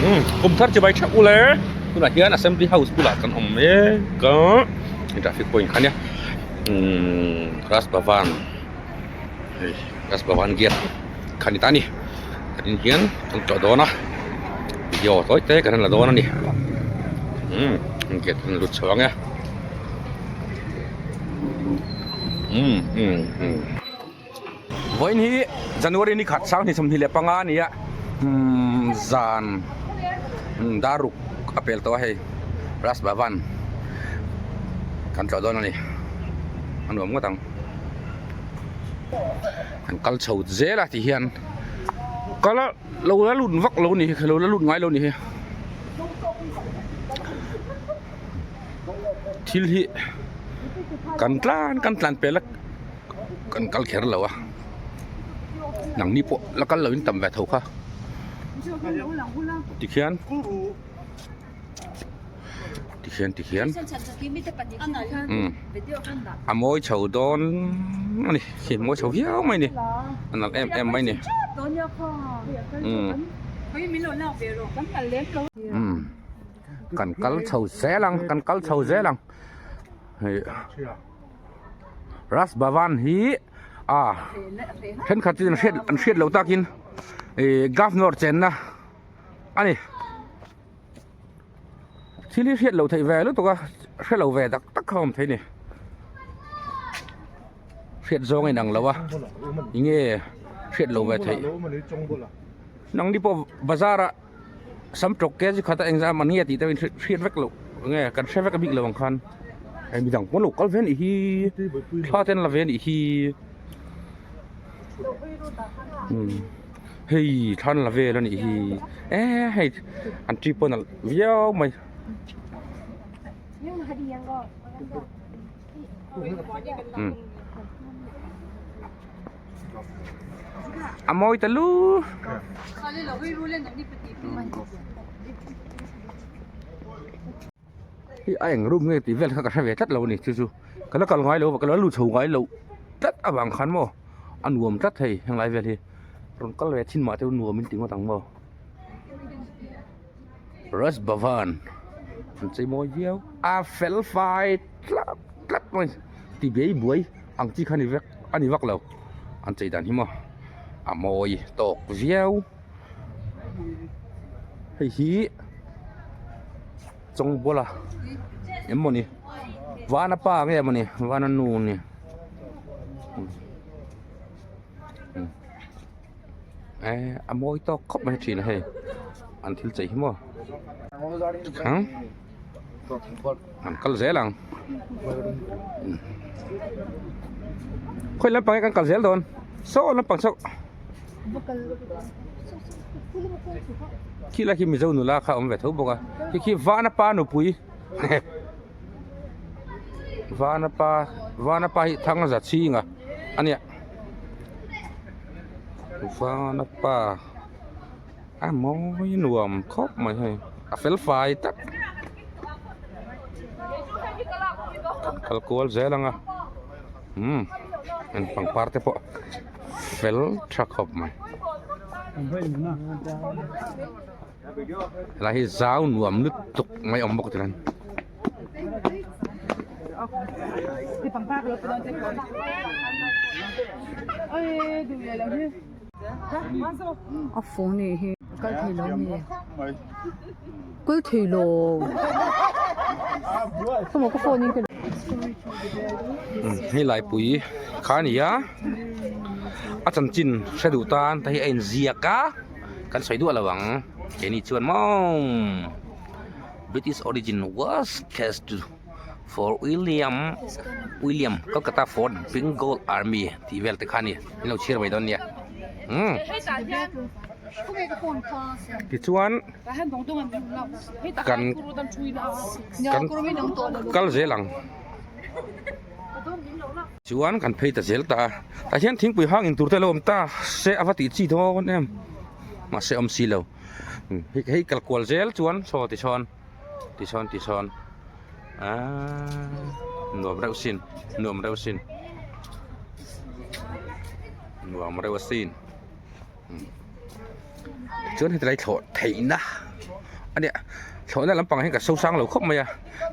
Umm kum thar chibai theuh ule tunah hian assembly house bulah kan awm mek a traffic point kha nia umm Raj Bhavan hei Raj Bhavan gate kha ni ta a ni kan in hian kan tlawh dawn a video tawi te kan la dawn a ni umm gate kan lut chho ang e umm umm umm. Vawiin hi January ni khat 2025 a ni a umm zan dar ruk a pel tawh a hei Raj Bhavan kan tlawh dawn a ni a nuam ngawt ang an kal chho zel a ti hian kal a lo la lut vak lo ni hi lo la lut ngai lo ni hi thil hi kan tlan kan tlan pel a. Kan kal kher lo a, nangni pawh la kal loin tam ve tho kha tikhian tikhian tikhian umm a mawi chho dawn a ni khi mawi chho viau mai a ni a nalh em em mai a ni umm umm kan kal chho zel ang kan kal chho zel ang hei. Raj Bhavan hi a thenkhat chu an hriat an hriat loh takin ih governor chenna a ni thil hi hriat loh theih ve lutuk a hre lo ve tak tak kha a awm thei a ni hriat zawng a inang lo a enge hriat loh ve theih nangni pawh bazar ah sam tawk ke chi khat a engzah man nge tih te hriat vek loh nge kan hre vek a bik lo ang khan hei midang pawn lo kal ve anih hi thla te an la ve anih hi umm hei thla an la vel anih hi e hei an tree pawh a nalh viau mai. A mawi ta lu. Hi a eng room nge tih vel kha ka hre ve tlat lo a ni chu chu ka la kal ngai lo ka la lut chho ngai lo tlat avang khan maw a nuam tlat thei henglai vel hi rawn kal ve thin mah te nuam in ti ngawt ang maw. Raj Bhavan an chei mawi viau a fel fai tlat tlat mai ti bei buai ang chi kha ni vek a ni vak lo an chei dan hi maw a mawi tawk viau hei hi Chawngbawla em mawni vana pa nge mawni vana nu ni. Eh a mawi tawk khawp mai thin a hei an thil chei hi maw ang an kal zel ang khawi lampang nge kan kal zel dawn saw lampang saw khi lai khi mizo nula kha a awm ve tho bawk a khi khi vanapa nupui vanapa vanapa hi thang za chhing a ania. Vanapa a mawi nuam khawp mai hei a fel fai tak kal kual zel ang a umm an pangpar te pawh fel tha khawp mai helai hi zau nuam lutuk mai awm bawk tihian. A phone nih hi kal thei lo nge kal thei lo emaw ka phone in ka Hei laipui kha a ni a a chanchin hre duh tan te hi a inziak a kan sawi duah lo ang keini chuan maw. British origin was cast for William William Kolkata Fort Bengal Army tih vel te kha a ni in lo chhiar mai dawn nia umm tichuan kan kan kal zel ang chuan kan phei ta zel ta a tah hian thingpui hang in tur te a lo awm ta se a va tih chi dawn em mahse awm si lo. Hei kal kual zel chuan saw ti sawn ti sawn ti sawn aaa nuam reuh sin nuam reuh sin nuam reuh asin chuan heti lai thlawh theihna. a nia thlawhna lampangah hian ka so sang lo khawp mai a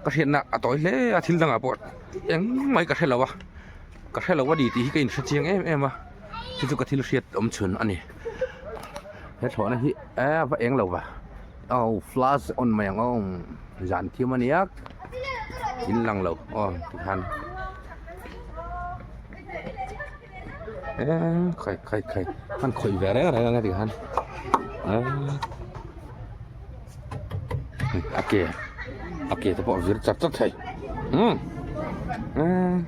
ka hriatna a tawi hle a thil dangah pawh engmah hi ka hre lo a ka hre lo a ni tih hi ka inhre chiang em em a chu chu ka thil hriat awm chhun a ni he thlawhna hi eh a va eng lo va aw flash on mai ang aw zan thiam a nia in lang lo aw tikhan eh khai khai khai an khawih ve reng reng ang a tikhan eh a ke a ke te pawh a vir chat chat thei umm eh.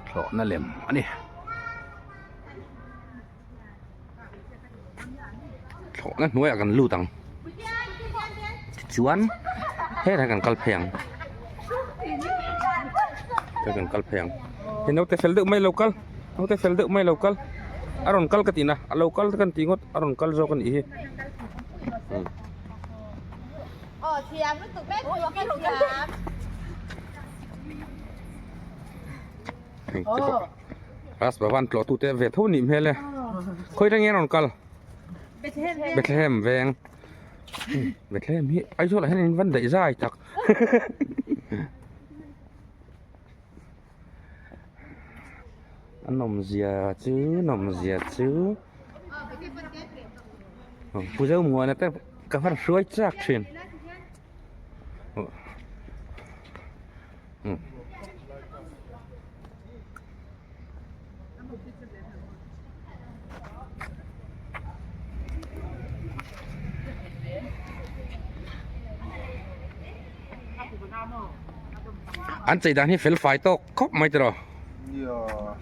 Thlawhna lem a ni. Thlawhna hnuaiah kan lut ang. Tichuan hetah kan kal phei ang. Hetah kan kal phei ang. Hei naute fel deuh mai lo kal. Naute fel deuh mai lo kal. A rawn kal ka tih na. A lo kal ka ti ngawt. A rawn kal zawk a nih hi. Ras Bhavan tlawh tute ve tho nih hmel e. Khawi reng nge rawn kal? Bethlehem veng. Bethlehem hi Aizawl ah hian in van daih zai tak. A nawmzia chu nawmzia chu Pu Zomuana te ka van hruai chak thin. An chei dan hi fel fai tawk khawp mai tiraw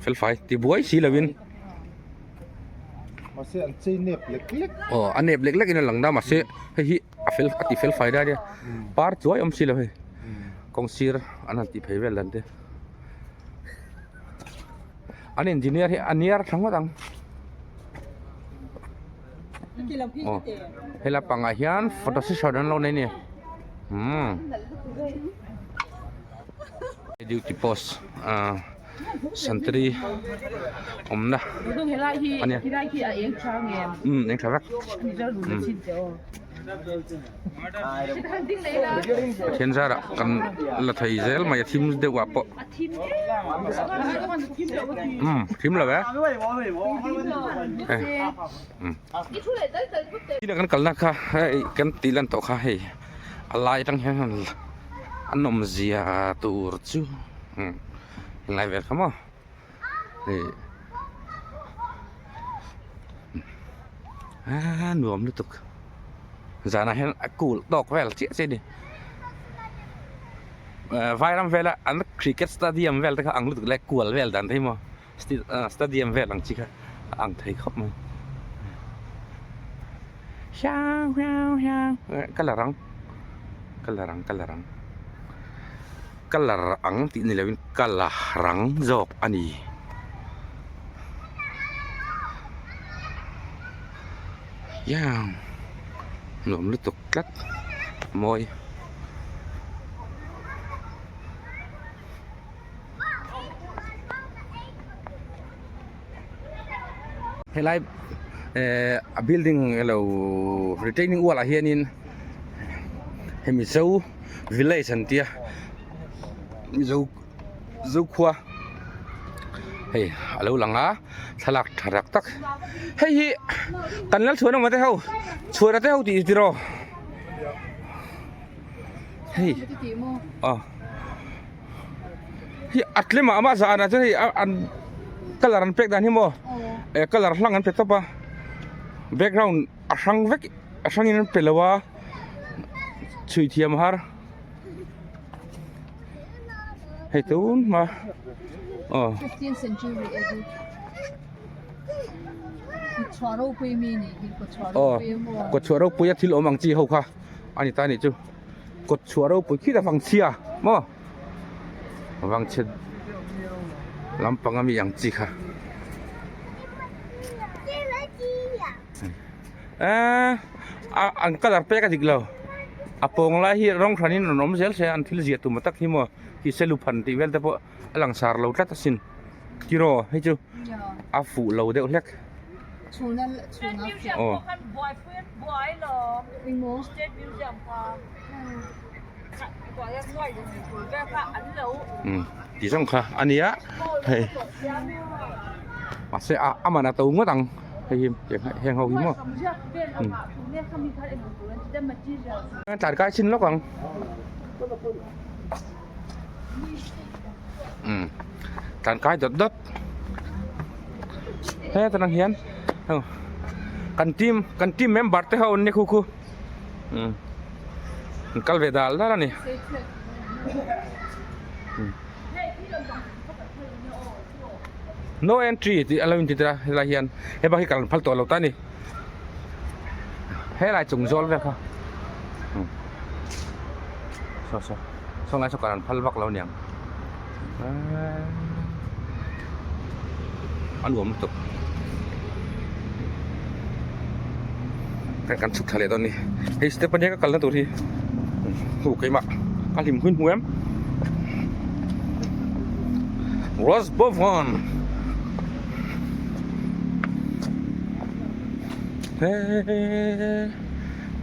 fel fai ti buai si lovin mahse an chei nep lek lek aw a nep lek lek in a lang da mahse hei hi a fel a ti fel fai da nia par chuai awm si lo hei kawng sir an han tih phei vel dan te an engineer hi a niar tha ngawt ang aw helai pangah hian photo session an lo nei a ni umm duty post ah santri awmna a nia umm eng tha vek umm Pathian zarah kan la thei zel mai a thim deuh ah pawh umm thim lo e eh kan kalna kha hei kan tih lan tawh kha hei a lai atang hian a nawmzia tur chu umm englai vel kha maw. Hei a nuam lutuk zanah hian a cool tawk vel chiah chiah a ni vairam vela an cricket stadium vel te kha ang lutuk leh kual vel dan te hi maw stadium vel ang chi kha a ang thei khawp mai hiau hiau hiau colour ang colour ang colour ang. Colour ang tih ni loin colour rang zawk a ni. Iang nuam lutuk tlat mawi. Helai eh a building elo retaining wall ah hianin hemi zo village an tia zo zokhua hei a lo lang a thlalak tha tak tak hei hi kan lal chhuan awm te ho chhuan te ho tih tiraw hei aw hi a tlem ah amah zah ah chuan hei an colour an pek dan hi maw eh colour hlang an pe tawp a background a hrang vek a hrangin an pe lo a chhui thiam har hei tun hma aw aw kawtchhuah ropui a thil awm ang chi ho kha a ni ta a nih chu. Kawt chhuah ropui khit a vang chhia maw vang chhe lampang ami ang chi kha eee an colour pek a dik lo. A pawng lai hi rawng hranin rawn awm zel se an thil ziah tum tak hi maw khi seluphan tih vel te pawh a langsar lo tlat asin tiraw hei chu a fuh lo deuh hlek aw. Tih zawng kha a nia hei mahse a a man a to ngawt ang hei hi heng ho hi maw tlan kai chin lawk ang tlan kai dawt dawt hetah ang hian kan team kan team member te ho an ni khu khu. An kal ve dal dal a ni. No entry tih a lo inti tel a helai hian he bak hi kal an phal tawh lo ta a ni. Helai chung zawl vel kha saw saw saw lai saw kal an phal vak lo aniang a nuam lutuk. Kan kan chhuk thla leh dawn a ni hei step ania ka kalna tur hi hu keimah ka hlim hun hmu em Rose Bhavan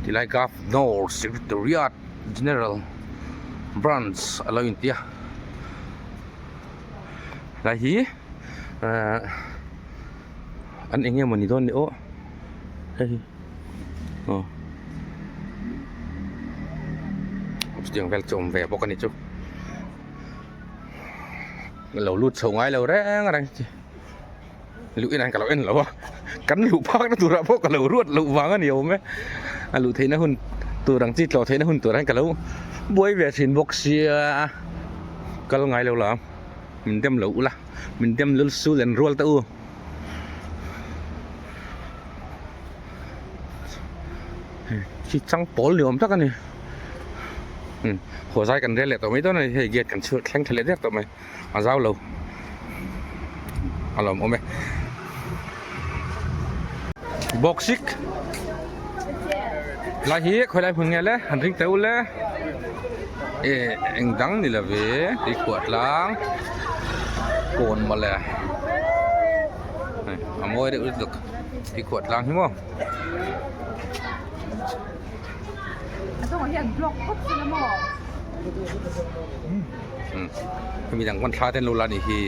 tilai Governor Secretariat General Branch a lo intia helai hi ahh an eng nge mawni dawn ni aw hei hi aw chutiang vel chu awm ve bawk a ni chu lo lut chho ngai lo reng reng chi luh inah hian ka lo en lo a kan luh phak na turah pawh ka lo ruat loh vang a ni awm e a luh theihna hun tur ang chi tlawh theihna hun turah hian ka lo buai ve thin bawk sia kal ngai lo la min dem lo ula min dem lul sul en rual ta u. Khi chang pawl ni awm tak a ni haw zai kan rel leh tawh mai dawn a ni hei gate kan chhuah thleng thla leh der tawh mai a zau lo a lawm awm e bawksik lai hi khawi lai hmun nge le han ring teh u le eh eng dang ni lo ve tui khuah tlang kawn mawle a mawi deuh lutuk tui khuah tlang hi maw. Hemi dang pawn thla te an lo la anih hi.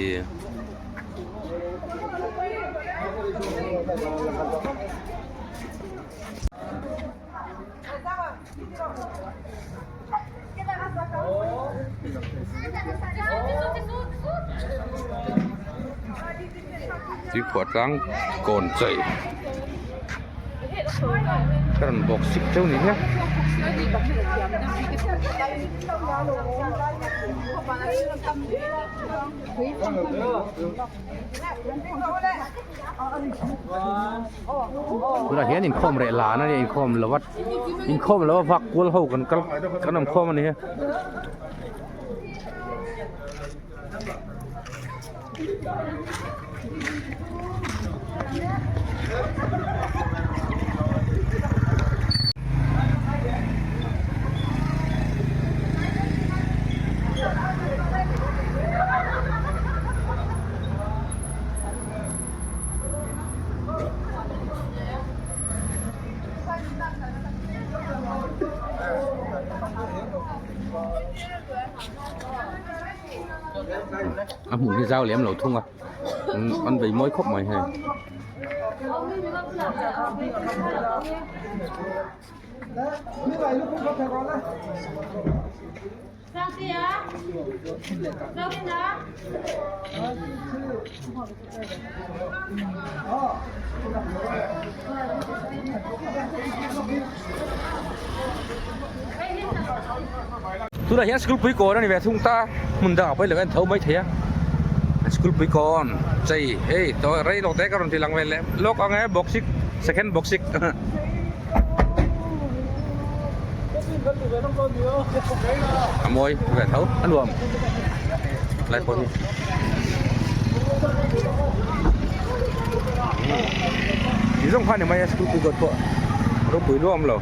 Tuikhuah tlang kawn chei ka rawn bawk sik teuh ni hian. Tunah hian inkhawm reh lan a nia inkhawm lo a inkhawm lo a vak kual ho kan kal kan awm khawm a ni hi. A hmun hi zau lem lo thung a an vei mawi khawp mai hei. Tunah hian school pui kawn a ni ve thung ta hmun dangah pawh hi lo en tho mai thei a school pui kawn chei hei tawh rei lo te ka rawn ti lang ve leh lawk ang e boxik second boxik. A mawi ve tho a nuam lai pawh hi ti zawng kha a ni mai a school pui kawt pawh ropui luam lo.